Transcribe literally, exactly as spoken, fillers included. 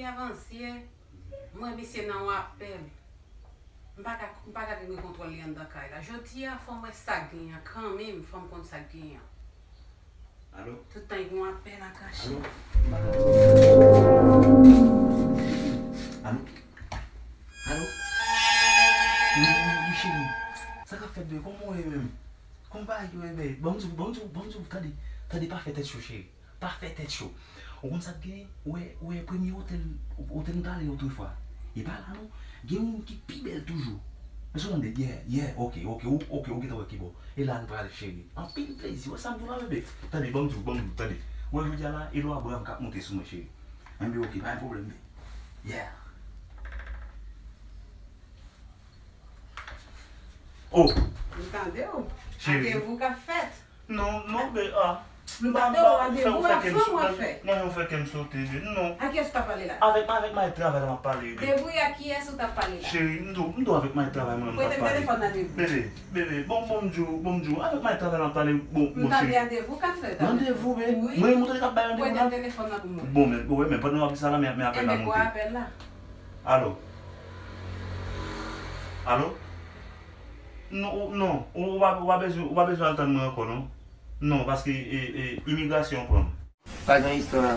Avanse, mwen misye nan yon apèl. M pa ka, m pa ka gen kontwòl li anndan kay la. Jodi a, fò m wè sa k genyen an kanmenm, fò m konn sa k genyen an. Alo? Tout tan, gen yon apèl an kache. Alo? Alo? Alo? Wi, wi, wi, cheri. Sa k ap fèt, bebe? Kòman w ye menm? Kòman bagay yo ye, bebe? Ban m di w, ban m di w, ban m di w, tande, tande, pa fè tèt cho, cheri. Pa fè tèt cho. Ou konn sa k genyen? Ou wè, ou wè premye otèl, otèl nou t ale otrefwa? E pa la non. Gen youn ki pi bèl toujou. Èske w tande? Yeah, yeah, ok, ok, ou, ok, ou gentan wè ki bò. E la nou prale, cheri. Anpil plezi. Wè sa m di w la, bebe? Tande, ban m di w, ban m di w, tande. Ou wè jodi a la, e lwa brav k ap monte sou mwen, cheri. Enben, ok, pa gen pwoblèm, bebe. Yeah. Oh, M tande w. Cheri. Randevou k ap fèt. Non, non, be, ah. M tande w, randevou a fanm w ap fè. Non, yon fè kè m sote, be, non. A kiyès w t ap pale la? Avèk, avèk mayèt travay la m ap pale, be. Debouye ak kiyès ou t ap pale la? Cheri, m di w, m di w avèk mayèt travay mwen m ap pale. Prete m telefòn nan, debouye. Bebe, bebe, bon, bon, m di w, bon, m di w, avèk mayèt travay la m ap pale, bon, bon, cheri. M tande randevou k ap fèt avèk ou. Randevou, be. Wi. Mwen, mwen tande k ap bay randevou la. Prete m telefòn nan pou mwen. Bon, men, bon, men, pandan w ap di sa la, men, men apèl la monte. Enben, pran apèl la. Alo? Alo? Non, ou, non, ou, ou pa, ou pa bezwen, ou pa bezwen al tann mwen ankò, non. Non, paske, e, e, imigrasyon pran m. Pa gen istwa.